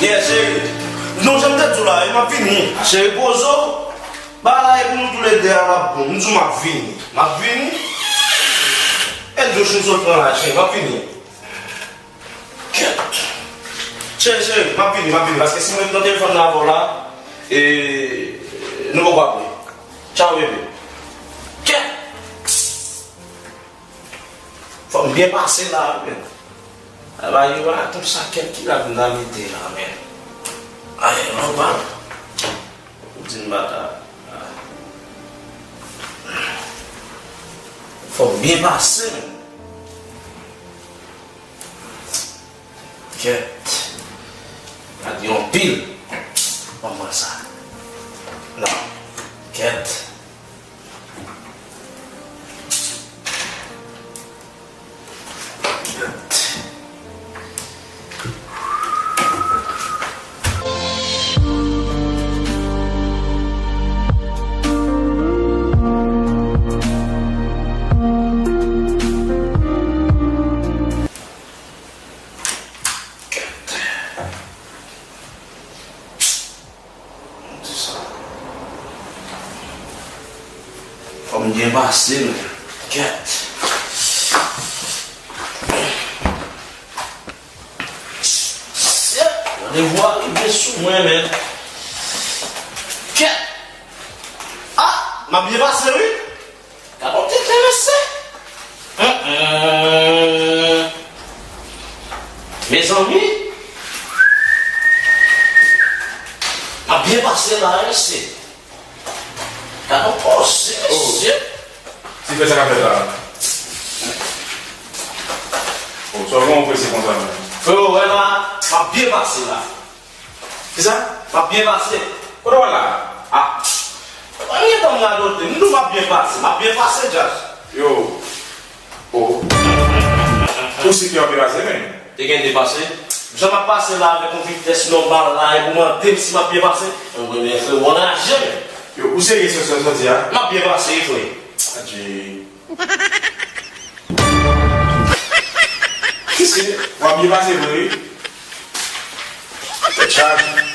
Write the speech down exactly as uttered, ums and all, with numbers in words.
Yeah, cheri. Non, jan m te di w la, e m ap vini. Cheri, poze w. Bagay la e pou nou toulede a, l ap bon. M di w m ap vini. M ap vini. E dous m sot pran la, cheri, m ap vini. Kèt. Cheri, cheri, m ap vini, m ap vini. Paske si m ret nan telefòn nan avè w la, e, nou poko ap ri. Tchaw, bebe. Kèt. Fò m byen pase la, men. Aba, yo, a, tout sa kèt ki la vin la mete la, men. Ay, anba. Ou di m bata. Fò m byen pase, men. Kèt. Gade yon pil. Ban mwen sa. Non. Kèt. Fò m byen pase, men. Kèt. Shit! Randevou a rive sou mwen, men. Kèt! Ah! M ap byen pase, wi! Gad yon tenten, mesye! Hum, hum. Mezanmi! M ap byen pase la, mesye! Gad yon pòz, mesye! Ti frè, sa k ap fèt la? Oh, sa w gen w prese konsa menm? Freo, wè la, m ap byen pase la. Kisa? M ap byen pase. Kote w al la? Ah. Mwen gentan m radote. M di w m ap byen pase. M ap byen pase, Jazz. Yo. Oh. Ou si ke w ap byen pase, men. Te gen de pase. Jan m ap pase la avèk yon vitès nòmal la, epi w mande m si m ap byen pase. Mwen, men, frè, w anraje, men. Yo, ou serye sou sa w di a? M ap byen pase, wi, frè. Adje. Kisa? W ap byen pase vre, wi. Tèt chaje.